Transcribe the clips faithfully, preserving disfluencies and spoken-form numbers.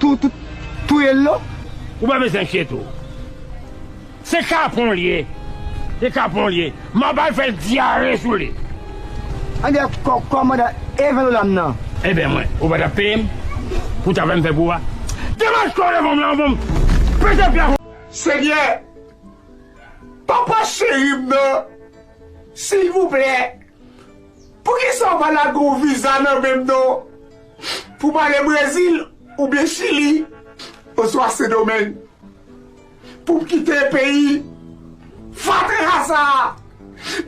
Tou, tou, touye l non. Ou pa bezwen enkyete w. Se kapon l ye. Se kapon l ye. M ap al fè l dyare sou li. Ann kòmandan Evan Olam nan. Ebyen mwen, ou pa t ap peye m pou travay m fè pou ou a? Demach kò w devan m lan, avan m pete pye a. Senyè, papa cheri m nan, silvouplè, poukisa w pa lage yon viza nan men m non, pou m ale Brezil oubyen Chili, oswa Sendomeng, pou m kite peyi fatra sa a,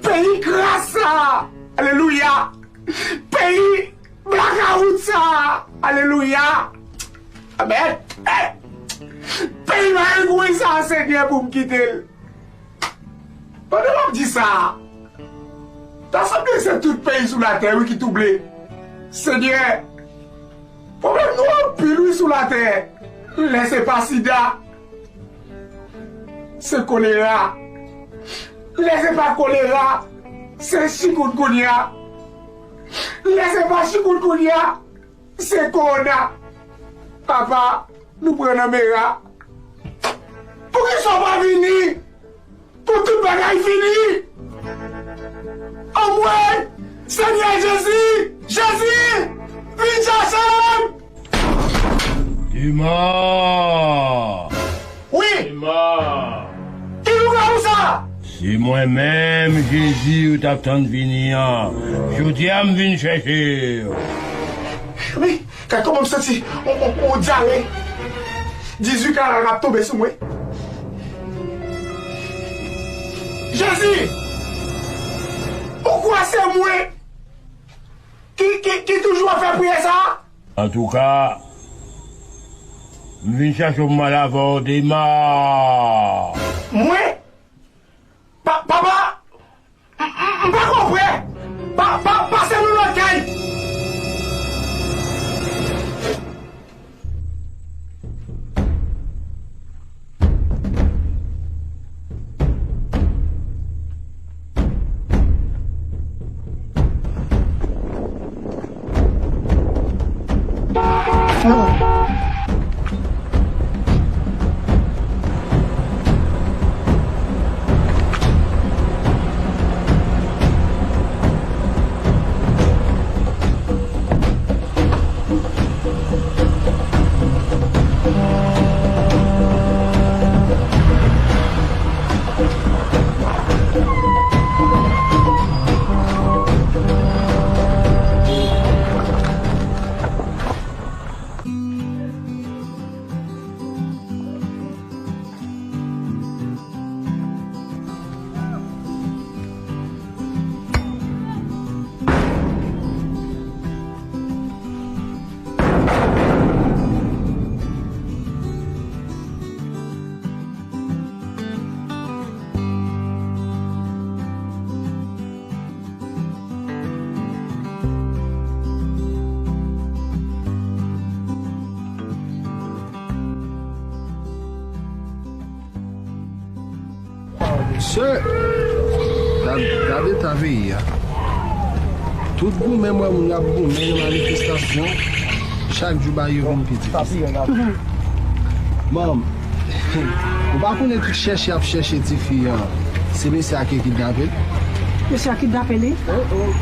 peyi kras sa a, alelouya, peyi blakawout sa a, alelouya, amèn. Eh! Peyi malgre sa a, Senyè, pou m kite l. Pandan m ap di sa a, ta sanble se tout peyi sou latè wi ki twouble. Senyè, pwoblèm nou anpil wi sou latè. Lè se pa sida, se kolera. Lè se pa kolera, se chikungunya. Lè se pa chikungunya, se kowona. Papa, nou pran nan mera. Poukisa w pa vini pou tout bagay fini? Anmwey, Senyè Jezi, Jezi, vin chache m! Dema! Wi! Dema! Ki lougawou sa? Se mwen menm, Jezi, ou t ap tann vini an. Jodi a, m vin chèche w. Wi, gad kòman m santi on, on, on dyare. Dizuit karal ap tonbe sou mwen. Jezi! Ou kwè se mwen ki, ki, ki toujou ap fè priyè sa a? Antouka, m vin chache w pou m al avè w, Dema. Mwen? Pa, papa, m, m, m pa konprann. Pa, pa, pase nou lòt kay. Mesye, gad, gad eta peyi a. Tout goumen m wè moun ap goumen nan manifestasyon, chak jou bagay yo vin pi difisil. Manm, ou pa konnen tout chèche y ap chèche tifi an, se mesye a ki kidnape l? Mesye a kidnape li?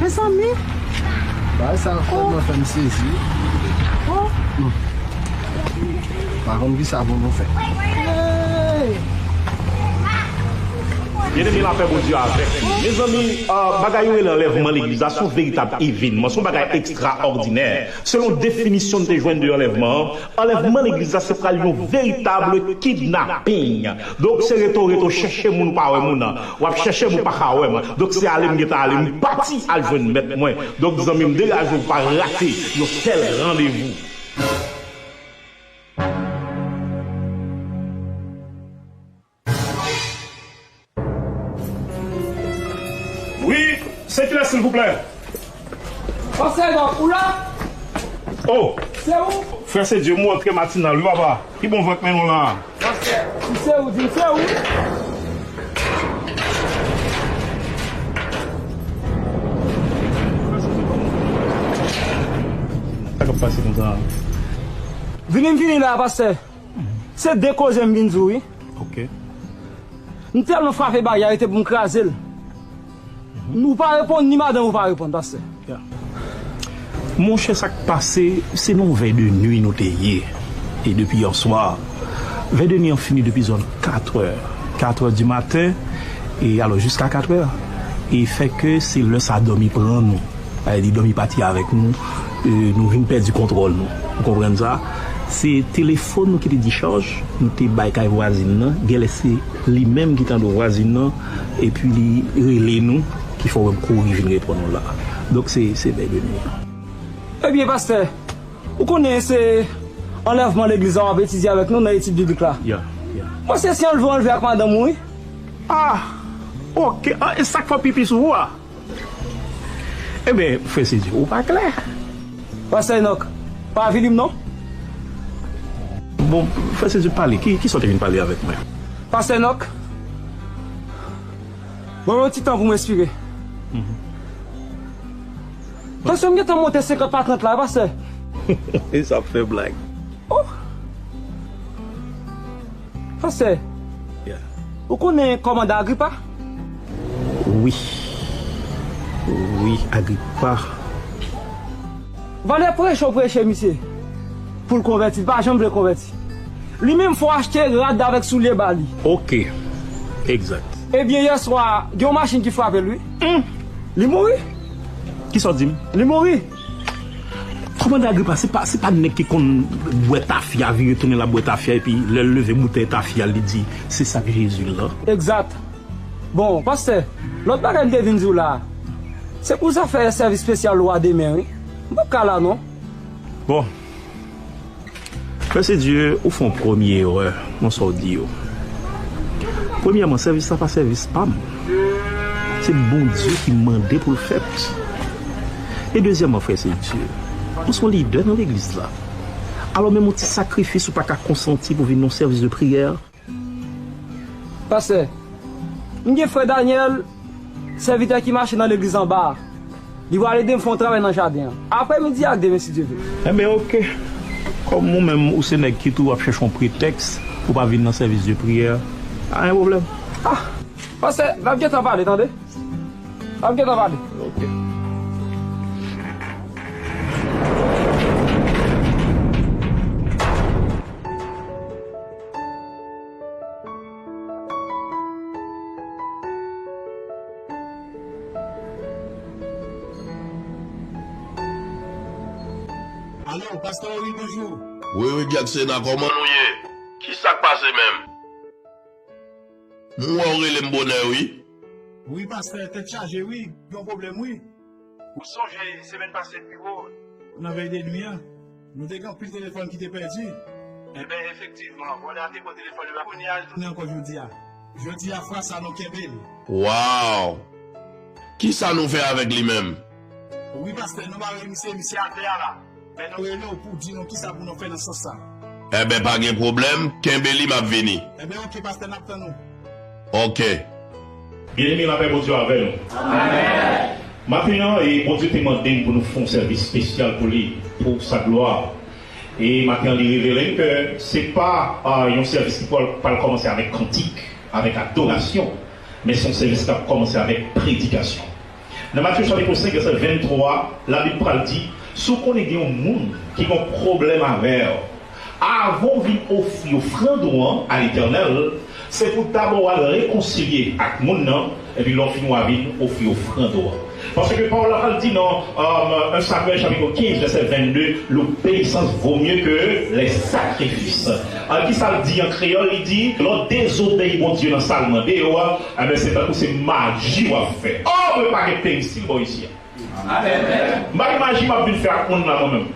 Mezanmi! Bagay sa tèlman fè m sezi. Oh! Hmm. Pa konn kisa pou nou fè. Hey! Byeneme, lapè Bondye avèk nou. Mezanmi, ah, bagay yo rele anlèvman legliz la, se yon veritab evènman, se yon bagay ekstraòdinè. Selon definisyon n te jwenn de anlèvman an, anlèvman legliz la se pral yon veritab kidnaping. Donk, se rete w, rete w chèche moun, ou pa wè moun nan. W ap chèche m, ou pa ka wè m. Donk, se ale m gentan ale, m pati al jwenn mèt mwen. Donk, zanmi m, degaje w, pa rate yon tèl randevou. Wi, se kilès, silvouplè? Pastè Enock, ou la? Oh! Se ou? Frè, se Dieu, m wè w trè matinal, wi, papa. Ki bon van k mennen w la a? Pastè, si se ou, di m se ou. Sa k ap pase konsa? Vini m vini la, pastè. Se de koze m vin di w, wi. Ok. M tèlman frape bagay la, rete pou m kraze l. Nou pa reponn, ni madanm ou pa reponn, pastè. Ya. Monchè, sa k pase, se nan yon vèy de nwi nou te ye. E depi yè swa, vèy de nwi an fini depi zòn katrè. Katrè di maten, e alò jiska katrè. E fè ke se lè sa dòmi pran nou. Sa vle di dòmi pati avèk nou, e, nou vin pèdi kontwòl nou. Ou konprann sa? Se telefòn nou ki te dichaj, nou te bay kay vwazin nan, genlè se li menm ki tande vwazin nan, epi li rele nou, ki fè w wè m kouri vin reponn nou la. Donk se, se vèy de nwi an. Ebyen, pastè, ou konnen se anlèvman legliz la w ap etidye avèk nou nan etid biblik la. Ya, ya. Mwen se si anlve, anlve ak madanm ou, wi. Ah, ok. Ah, e sa k fè pipi sou ou a? Ebyen, frè Sezi, ou pa klè. Pastè Enòk, pa avili m non. Bon, frè Sezi, pale. Ki, kisa w te vin pale avèk mwen? Pastè Enòk, ban mwen yon ti tan pou m respire. Mhm. Tansyon m gentan monte senkant pa trant la, pastè. E sa ap fè blag. Oh! Pastè, yeah, ou konnen kòmandan Agripa? Wi. Wi, Agripa. Valè preche w preche misye pou l konvèti, li pa janm vle konvèti. Li menm fò w achte rad avèk soulye ba li. Ok. Egzak. Ebyen, yè swa, gen yon machin ki frape l, wi. Hmm. Li mouri. Kisa w di m? Li mouri. Kòmandan Agripa, se pa, se pa nèg ki konn bwè tafya, vire tounen l ap bwè tafya, epi lè l leve boutèy tafya, li di, "Se sa k Jezi l" lan? Egzat. Bon, pastè, lòt bagay m te vin di w la, se pou zafè sèvis espesyal ou a demen, wi. M p ap ka la, non. Bon. Frè Sezi, ou fè yon premye erè nan sa w di yo. Premyèman, sèvis la pa sèvis pa m. Se Bondye ki mande pou l fèt. E dezyèmman, frè Sezi, ou se yon lidè nan legliz la. Alò, menm yon ti sakrifis ou pa ka konsanti pou vin nan sèvis de priyè? Pastè, m gen frè Daniel, sèvitè ki mache nan legliz anba a. Li pral ede m fè yon travay nan jaden an. Aprè midi ak demen, si Dye vle. Enben, ok. Kòm ou menm, ou se nèg ki toujou ap chèche yon pretèks pou pa vin nan sèvis de priyè, pa gen pwoblèm. Ah, pastè, n ap gentan pale, tande. N ap gentan pale. Ok. Alo, pastè Henry, bonjou. Wi, wi, Jacksena, kòman nou ye? Ki sa k pase menm? M wè w rele m bonè, wi. Wi, pastè, tèt chaje, wi. Gen yon pwoblèm, wi. Ou sonje, semèn pase, pi wo, nan vèy de nwi an, nou te gen anpil telefòn ki te pèdi. Enben, efektivman, vòlè a te pran telefòn yo la. Kounye a, l tounen ankò jodi a. Jodi a, fwa sa, nou kenbe l. Waw! Ki sa nou fè avèk li menm? Wi, pastè, nou mare misye, misye atè a la. Men nou rele w pou w di nou kisa pou nou fè nan sans sa. Enben, pa gen pwoblèm, kenbe li, m ap vini. Enben, ok, pastè, n ap tann ou. Ok. Byeneme, lapè Bondye avè nou. Amèn. Maten an, e Bondye te mande m pou nou fè yon sèvis espesyal pou li, pou sa glwa. E maten an, li revele m ke se pa, ah, yon sèvis ki pral, pral kòmanse avèk kantik, avèk adorasyon, men se yon sèvis k ap kòmanse avèk predikasyon. Nan Matye chapit senk, vèsè venntwa, Labib pral di, si w konnen gen yon moun ki gen yon pwoblèm avè w, avan w vin ofri ofrann ou an a Letènèl, se pou w dabò al rekonsilye ak moun nan, epi lè w fin, w a vin ofri ofrann ou an. Paske pawòl la pral di nan, euh, un Samuel chapitre quinze, verset vingt-deux, l'obéissance vaut mieux que les sacrifices. Ah, kisa l di an kreyòl? Li di, lè w dezobeyi Bondye nan sa l mande w a, enben, se tankou se maji w ap fè. Oh, mwen pa gen peristil bò isi a. Amèn. M pa gen maji m ap vin fè ak moun la, mwen menm.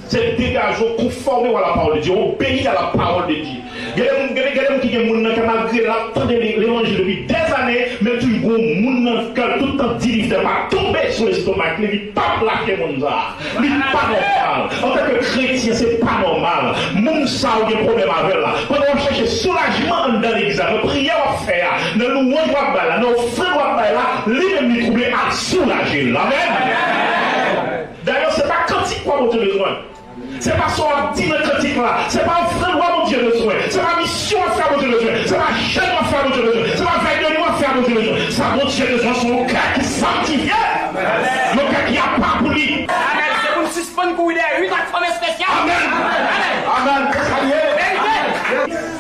Se degaje w, konfòme w a la parole de Dieu, obéi a la parole de Dieu. Gen de moun, gen de, gen de moun ki gen moun nan kè malgre l ap tande le-, levanjil depi dèzane, men toujou gon moun nan kè l tout tan di li fè pa tonbe sou lestomak li, li p ap lage moun sa a. Li pa nòmal. Antanke kretyen, se pa nòmal. Moun sa ou gen pwoblèm avè l la. Pandan w ap chèche soulajman anndan legliz la, nan priyè w ap fè a, nan louwanj w ap bay la, nan ofrann w ap bay la, li menm li twouble ak soulaje l. Amèn. Dayè, se pa kantik Bondye bezwen. Se pa sa w ap di nan kantik la. Se pa ofrann w a Bondye bezwen. Se pa misyon w ap fè a Bondye bezwen. Se pa jèn w ap fè a Bondye bezwen. Se pa vèy de nwi w ap fè a Bondye bezwen. Sa Bondye bezwen, se yon kè ki sanktifye. Yon kè ki apa pou li. Amèn. Se pou n sispann kouri dèyè uit ak fanm espesyal. Amèn. Amèn. Amèn. Sa l ye. Verite.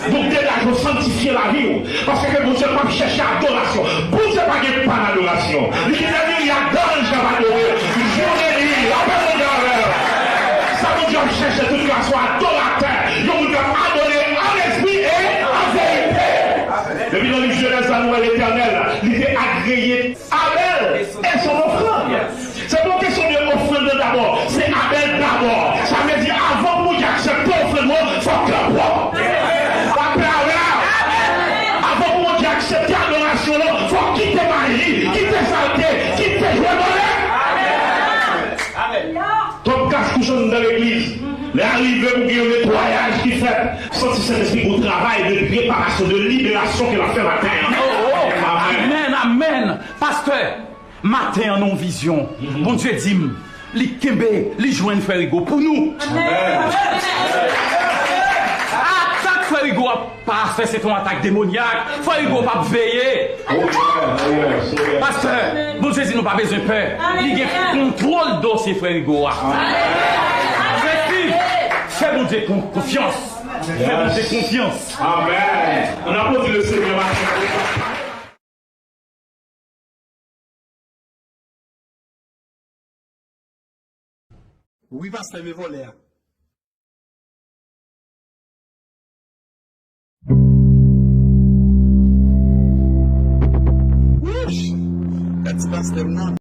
Donk, degaje w, sanktifye lavi w. Paske Bondye p ap chèche adorasyon. Bondye pa gen pa nan adorasyon. Li gentan gen li adan l k ap adore. Jounen li, lapè Bondye avè l. Sa Bondye ap chèche tout klas, se adoratè. Yon moun k ap adore an lespri e an verite. Epi nan liv Jenèz la, nou wè Letènèl, li te agreye Abèl e son ofrann. Se pa yon kesyon de ofrann nan dabò, se Abèl dabò. Sa vle di, avan pou Bondye aksepte ofrann ou an, fòk kè w pwòp. Lapè avè w. Avan pou Bondye aksepte adorasyon w lan, fòk kite maji, kite salte, kite jwe vòlè. Twòp kas kouche anndan legliz. Lè a rive pou gen yon netwayaj ki fèt. Santi Sentespri pou travay de reparasyon, de liberasyon ke l ap fè maten an. Amèn. Amèn, amèn. Pastè, maten an nan yon vizyon, Bondye di m, li kenbe, li jwenn Frè Rigo pou nou. Atak Frè Rigo ap pase, se t on atak demonyak. Frè Rigo p ap veye. Pastè, Bondye di nou pa bezwen pè. Li gen kontwòl dosye Frè Rigo a. Fè Bondye kon-, konfyans. Fè Bondye konfyans. Amèn. Ann aplodi le Senyè maten. Wi, pastè, men vòlè a. Wouch! Gad ti pastè m nan.